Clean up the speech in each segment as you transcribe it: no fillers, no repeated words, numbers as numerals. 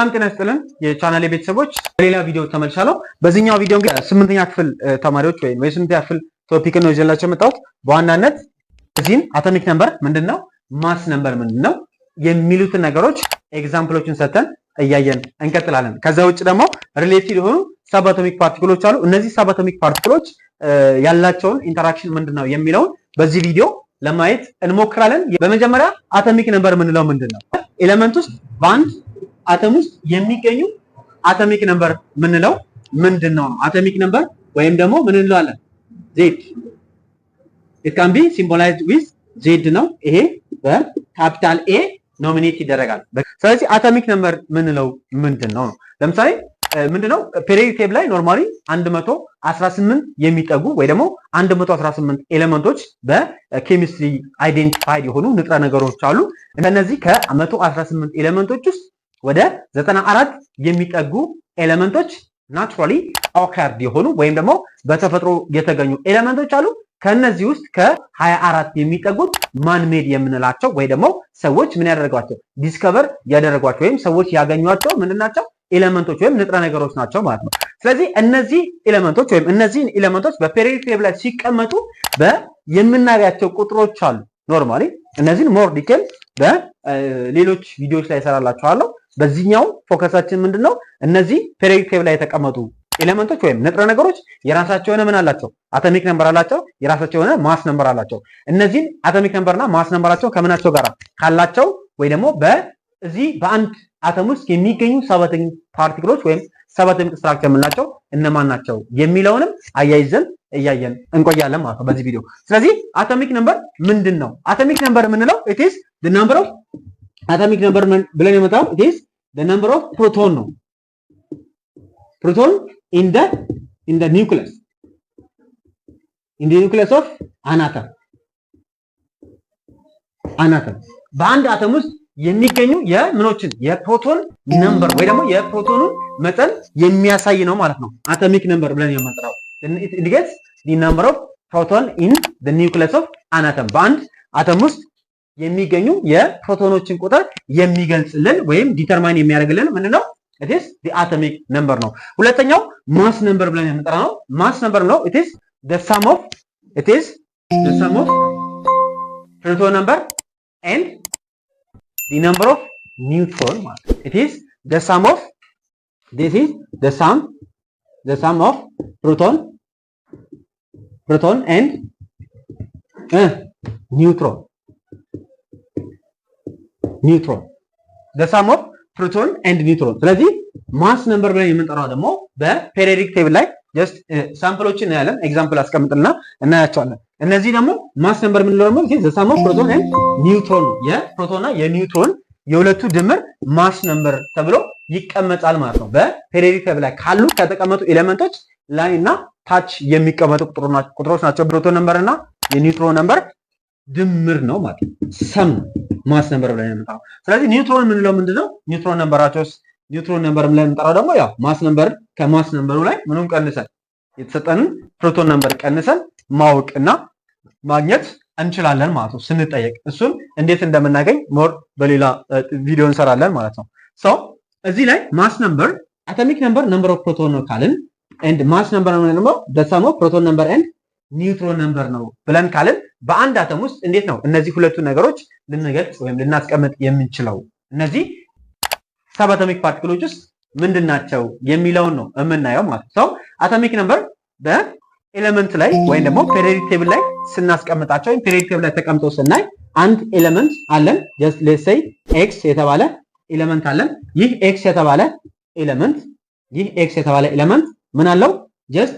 ሰላም ጤና ይስጥልን የቻናሌ ቤተሰቦች፣ በሌላ ቪዲዮ ተመልሻለሁ። በዚህኛው ቪዲዮ እንግዲህ ስምንተኛ ክፍል ተማሪዎች ወይም የስምንተኛ ክፍል topic ነው ይዤላችሁ የመጣሁት። በዋናነት እዚህን atomic number ምንድን ነው፣ mass number ምንድን ነው የሚሉትን ነገሮች example ኦችን ሰጥተን እያየን እንቀጥላለን። ከዛ ውጭ ደግሞ related የሆኑ subatomic particle ኦች አሉ። እነዚህ subatomic particle ኦች ያላቸውን interaction ምንድን ነው የሚለውን በዚህ ቪዲዮ ለማየት እንሞክራለን። በመጀመሪያ atomic number የምንለው ምንድን ነው? Element ውስጥ በአንድ አተም ውስጥ የሚገኙ atomic number ምንለው ምንድን ነው? Atomic number ወይም ደግሞ ምን እንለዋለን? Z, it can be symbolized with Z ነው። ይሄ በ capital A nominate ይደረጋል። ስለዚህ atomic number ምንለው ምንድን ነው ነው? ለምሳሌ ምንድነው periodic table ላይ normally 118 የሚጠጉ ወይ ደግሞ 118 element ኦች በ chemistry identified የሆኑ ንጥረ ነገሮች አሉ። እነዚህ ከ118 element ኦች ውስጥ ወደ 94 የሚጠጉ element ኦች naturally occurred የሆኑ ወይም ደግሞ በተፈጥሮ የተገኙ element ኦች አሉ። ከነዚህ ውስጥ ከ24 የሚጠጉት man made የምንላቸው ወይ ደግሞ ሰዎች ምን ያደረጓቸው፣ discover ያደረጓቸው ወይም ሰዎች ያገኟቸው ምንድን ናቸው? Element ኦች ወይም ንጥረ ነገሮች ናቸው ማለት ነው። ስለዚህ እነዚህ element ኦች ወይም እነዚህን element ኦች በ periodic table ላይ ሲቀመጡ የምናያቸው ቁጥሮች አሉ። Normally እነዚህን more detail በሌሎች ቪዲዮዎች ላይ እሰራላችኋለሁ። በዚህኛው focus ኣችን ምንድነው? እነዚህ periodic table ላይ የተቀመጡ element ኦች ወይም ንጥረ ነገሮች የራሳቸው የሆነ ምን አላቸው? Atomic number አላቸው። የራሳቸው የሆነ mass number አላቸው። እነዚህን atomic number እና mass number ኣቸው ከምናቸው ጋር ካላቸው ወይ ደግሞ በዚህ በአንድ አተም ውስጥ የሚገኙ subatomic particle ኦች ወይም subatomic structure የምንላቸው እነማን ናቸው የሚለውንም አያይዘን እያየን እንቆያለን ማለት ነው በዚህ ቪዲዮ። ስለዚህ atomic number ምንድን ነው? Atomic number የምንለው it is the number of atomic number ብለን የመጣው it is the number of proton ነው። Proton in the nucleus of an atom በአንድ አተም ውስጥ የሚገኙ የምኖችን የ proton number ወይ ደግሞ የፕሮቶኑን መጠን የሚያሳይ ነው ማለት ነው። Atomic number ብለን የምንጠራው indicates the number of proton in the nucleus of an atom፣ በአንድ አተም ውስጥ የሚገኙ የፕሮቶኖችን ቁጥር የሚገልጽልን ወይም determine የሚያደርግልን ምንድነው? It is the atomic number ነው። ሁለተኛው mass number ብለን የምንጠራው ነው። Mass number ነው it is the sum of proton number and the number of neutron ማለት ነው። It is the sum of this is the sum of proton and neutron, the sum of proton and neutron። ስለዚህ mass number ብለን የምንጠራው ደግሞ በ periodic table ላይ just sample ኦችን እናያለን። Example አስቀምጥና እናያቸዋለን። እነዚህ ደግሞ mass number የምንለው ደግሞ the sum of proton and neutron ነው። የፕሮቶን እና የኒውትሮን የሁለቱ ድምር mass number ተብሎ ይቀመጣል ማለት ነው። በ periodic table ላይ ካሉ ከተቀመጡ element ኦች ላይ እና ታች የሚቀመጡ ቁጥሮች ናቸው። Proton number እና የ neutron number ድምር ነው ማለት ነው። Sum mass number ብለን የምንጠራው። ስለዚህ ኒውትሮን የምንለው ምንድነው? Neutron number ኣቸውስ? Neutron number ብለን የምንጠራው ደግሞ ያው mass number ከ mass number ኡ ላይ ምኑን ቀንሰን፣ የተሰጠንን proton number ቀንሰን ማወቅ እና ማግኘት እንችላለን ማለት ነው ስንጠየቅ። እሱን እንዴት እንደምናገኝ more በሌላ ቪዲዮ እንሰራለን ማለት ነው። So እዚህ ላይ mass number፣ atomic number number of proton ነው ካልን and mass number ነው ደግሞ the sum of proton number and neutron number ነው ብለን ካልን በአንድ አተም ውስጥ እንዴት ነው እነዚህ ሁለቱ ነገሮች ልንገልጽ ወይም ልናስቀምጥ የምንችለው፣ እነዚህ subatomic particle ኦች ውስጥ ምንድን ናቸው የሚለውን ነው የምናየው ማለት ነው። Atomic number በ element ላይ ወይም ደግሞ periodic table ላይ ስናስቀምጣቸው ወይም periodic table ላይ ተቀምጦ ስናይ አንድ element አለን። Just let's say X የተባለ element አለን። ይህ X የተባለ element ምን አለው? Just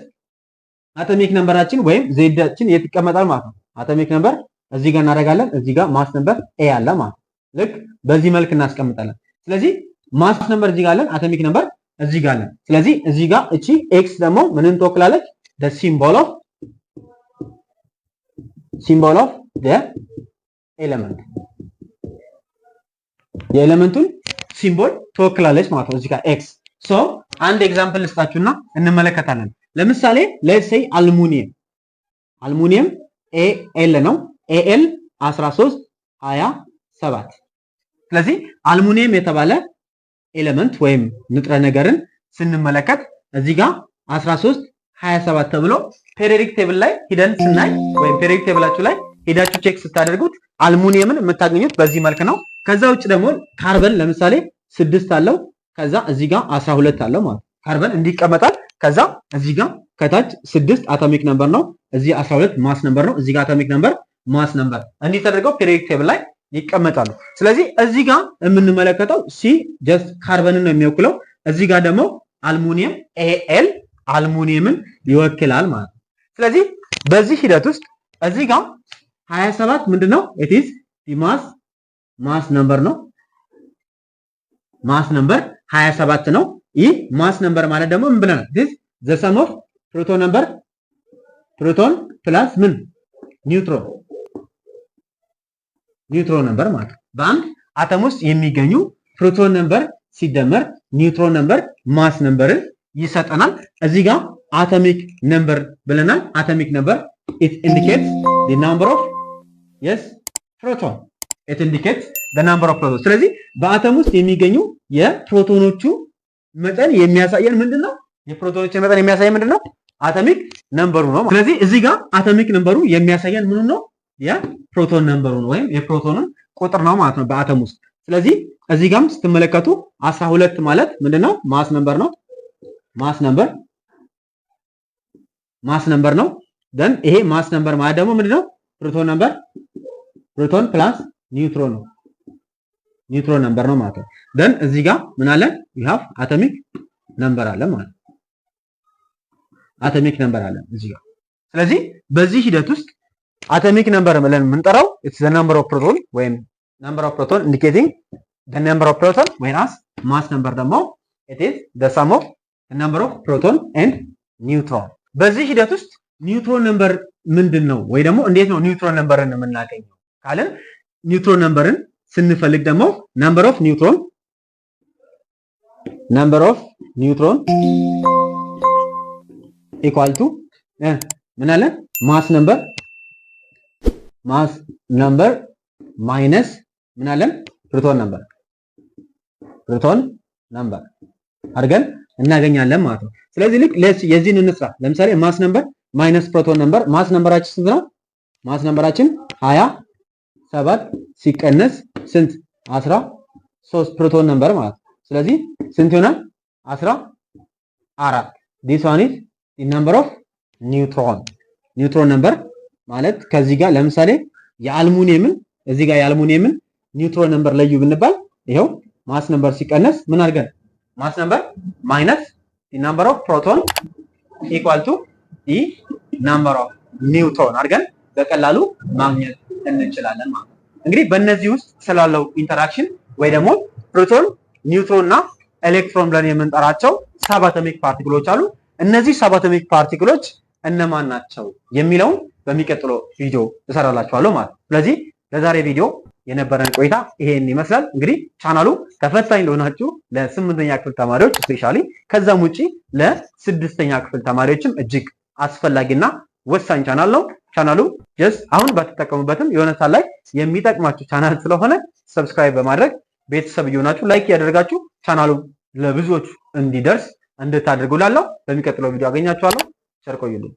atomic number ኣችን ወይም Z ኣችን የት ይቀመጣል ማለት ነው። Atomic number እዚህ ጋር እናደርጋለን። እዚህ ጋር mass number A አለ ማለት ነው። ልክ በዚህ መልክ እናስቀምጣለን። ስለዚህ mass number እዚህ ጋር አለን፣ atomic number እዚህ ጋር አለን። ስለዚህ እዚህ ጋር እቺ X ደግሞ ምንን ትወክላለች? The symbol of the element፣ የ element ኡን symbol ትወክላለች ማለት ነው። እዚህ ጋር X። So አንድ example ልስጣችሁና እንመለከታለን። ለምሳሌ let's say አልሙኒየም። አልሙኒየም Al ነው። Al 13 27። ስለዚህ አልሙኒየም የተባለ element ወይም ንጥረ ነገርን ስንመለከት እዚህ ጋር 13 27 ተብሎ periodic table ላይ ሂደን ስናይ ወይም periodic table ኣችሁ ላይ ሄዳችሁ check ስታደርጉት አልሙኒየምን የምታገኙት በዚህ መልክ ነው። ከዛ ውጭ ደግሞ ካርበን ለምሳሌ 6 አለው። ከዛ እዚህ ጋር 12 አለው ማለት ካርበን እንዲህ ይቀመጣል። ከዛ እዚህ ጋር ከታች 6 atomic number ነው። እዚህ 12 mass number ነው። እዚህ ጋር atomic number፣ mass number እንዲህ ተደርገው periodic table ላይ ይቀመጣሉ። ስለዚህ እዚህ ጋር የምንመለከተው C just carbon ን ነው የሚወክለው። እዚህ ጋር ደግሞ አልሙኒየም Al አልሙኒየምን ይወክላል ማለት ነው። ስለዚህ በዚህ ሂደት ውስጥ እዚህ ጋር 27 ምንድነው? It is mass number ነው። Mass number 27 ነው። ይህ mass number ማለት ደግሞ ምን ብለናል? This the sum of proton number፣ proton plus ምን neutron number ማለት ነው። በአንድ አተም ውስጥ የሚገኙ proton number ሲደመር neutron number mass number ን ይሰጠናል። እዚህ ጋር atomic number ብለናል። Atomic number, it indicates the number of, yes, proton. It indicates the number of proton። ስለዚህ በአተም ውስጥ የሚገኙ የፕሮቶኖቹ መጠን የሚያሳየን ምንድን ነው? የፕሮቶኖቹ መጠን የሚያሳየን ምንድን ነው? Atomic number ኡ ነው። ስለዚህ እዚህ ጋር atomic number ኡ የሚያሳየን ምኑ ነው? የ proton number ኡ ነው ወይም የፕሮቶንን ቁጥር ነው ማለት ነው በአተም ውስጥ። ስለዚህ እዚህ ጋርም ስትመለከቱ 12 ማለት ምንድነው? Mass number ነው። Mass number ነው። Then ይሄ mass number ማለት ደግሞ ምንድነው? Proton number፣ proton plus neutron ነው። Neutron number ነው ማለት ነው። Then እዚህ ጋር ምን አለ? We have atomic number አለ ማለት ነው። Atomic number አለ እዚህ ጋር። ስለዚህ በዚህ ሂደት ውስጥ atomic number ብለን የምንጠራው it's the number of proton ወይም number of proton, indicating the number of proton, whereas mass number ደግሞ it is the sum of the number of proton and neutron። በዚህ ሂደት ውስጥ neutron number ምንድን ነው ወይ ደግሞ እንዴት ነው neutron number ን የምናገኘው ካልን neutron number ን ስንፈልግ ደግሞ number of neutron equal to ምን አለ? Mass number minus ምን አለን? Proton number አድርገን እናገኛለን ማለት ነው። ስለዚህ ልክ የዚህን እንስራ። ለምሳሌ mass number minus proton number። Mass number ኣችን ስንት ነው? Mass number ኣችን 27 ሲቀነስ ስንት? 13 proton number ማለት ነው። ስለዚህ ስንት ይሆናል? 14። This one is the number of neutron። Neutron number ማለት ከዚህ ጋር ለምሳሌ የአልሙኒየምን፣ እዚህ ጋር የአልሙኒየምን neutron number ለዩ ብንባል ይኸው mass number ሲቀነስ ምን አድርገን mass number minus the number of proton equal to the number of neutron አድርገን በቀላሉ ማግኘት እንችላለን ማለት ነው። እንግዲህ በእነዚህ ውስጥ ስላለው interaction ወይ ደግሞ ፕሮቶን፣ ኒውትሮን እና ኤሌክትሮን ብለን የምንጠራቸው subatomic particle ኦች አሉ። እነዚህ subatomic particle ኦች እነማን ናቸው የሚለውን በሚቀጥለው ቪዲዮ እሰራላችኋለሁ ማለት ነው። ስለዚህ ለዛሬ ቪዲዮ የነበረን ቆይታ ይሄን ይመስላል። እንግዲህ ቻናሉ ተፈታኝ ለሆናችሁ ለስምንተኛ ክፍል ተማሪዎች especially፣ ከዛም ውጪ ለስድስተኛ ክፍል ተማሪዎችም እጅግ አስፈላጊና ወሳኝ ቻናል ነው። ቻናሉ just አሁን ባትጠቀሙበትም የሆነ ሰዓት ላይ የሚጠቅማችሁ ቻናል ስለሆነ subscribe በማድረግ ቤተሰብ እየሆናችሁ like እያደረጋችሁ ቻናሉ ለብዙዎች እንዲደርስ እንድታደርጉ እላለሁ። በሚቀጥለው ቪዲዮ አገኛችኋለሁ። ቸር ቆዩልኝ።